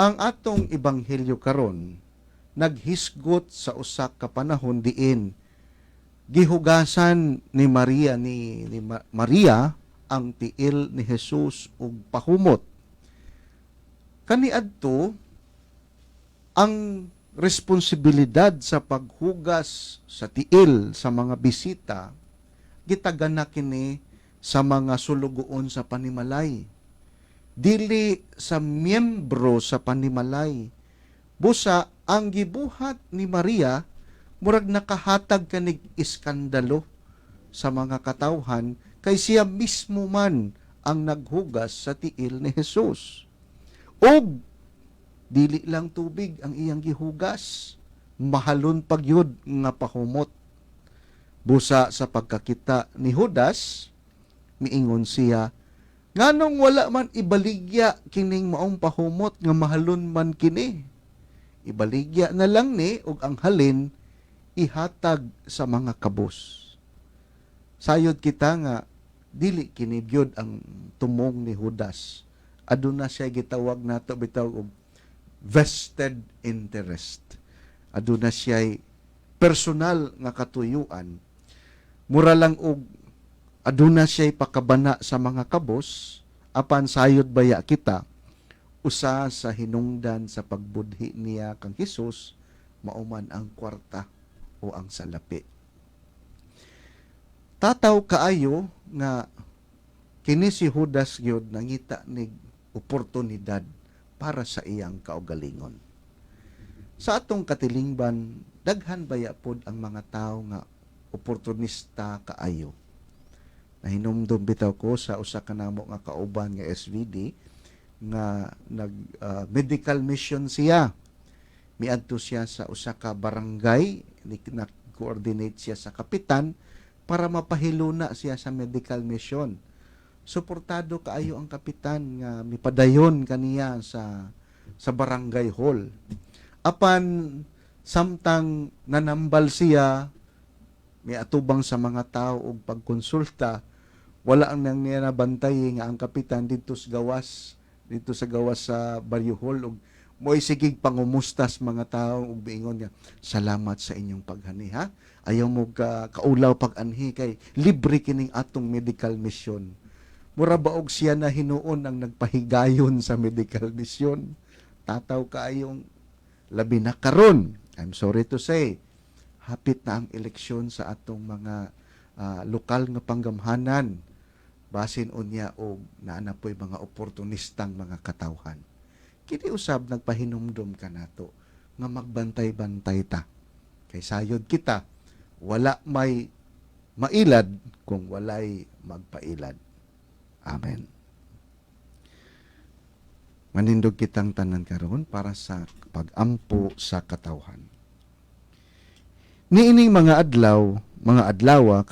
Ang atong ebanghelyo karon naghisgot sa usa ka panahon diin gihugasan ni Maria ni Maria ang tiil ni Jesus og pahumot. Kaniadto, ang responsibilidad sa paghugas sa tiil sa mga bisita gitagana kini sa mga sulugoon sa panimalay, dili sa miyembro sa panimalay. Busa ang gibuhat ni Maria murag nakahatag kanig iskandalo sa mga katawhan kay siya mismo man ang naghugas sa tiil ni Jesus. Ug dili lang tubig ang iyang gihugas, mahalon pagyud nga pahumot. Busa sa pagkakita ni Judas, miingon siya, "Nganong wala man ibaligya kining maong pahumot nga mahalon man kini? Ibaligya na lang ni ug ang halin ihatag sa mga kabos." Sayod kita nga dili kini gyud ang tumong ni Judas. Aduna siya gitawag nato bitaw og vested interest. Aduna siya personal nga katuyuan. Mura lang og aduna siya pakabana sa mga kabos, apan sayod baya kita, usa sa hinungdan sa pagbudhi niya kang Hesus mao man ang kwarta o ang salapi. Tataw kaayo nga kini si Judas gyud nangita nig oportunidad para sa iyang kaugalingon. Sa atong katilingban, daghan baya pod ang mga tao nga oportunista kaayo. Nahinumdum bitaw ko sa usa ka namo nga kauban nga SVD nga nag medical mission siya. Miadto siya sa usa ka barangay, nag-coordinate siya sa kapitan para mapahiluna siya sa medical mission. Suportado kaayo ang kapitan nga mipadayon kaniya sa barangay hall. Apan samtang nanambal siya, miatubang sa mga tao og pagkonsulta, wala ang nang niya nabantay nga ang kapitan didto sa gawas sa barrio hall ug mo'y sigig pangumustas mga tao ug miingon nga, "Salamat sa inyong paghani, ha. Ayaw mo ka kaulaw pag-anhi kay libre kining atong medical mission." Mura ba og siya na hinuon ang nagpahigayon sa medical mission? Tataw kaayong labi na karon. I'm sorry to say, hapit na ang eleksyon sa atong mga lokal nga panggamhanan. Basin unya og naa na po'y mga oportunistang mga katawhan. Kini usab nagpahinumdum kanato nga magbantay-bantay ta. Kay sayod kita, wala may mailad kung walay magpailad. Amen. Manindog kitang tanan karon para sa pagampo sa katawhan. Niining mga adlaw, mga adlawa.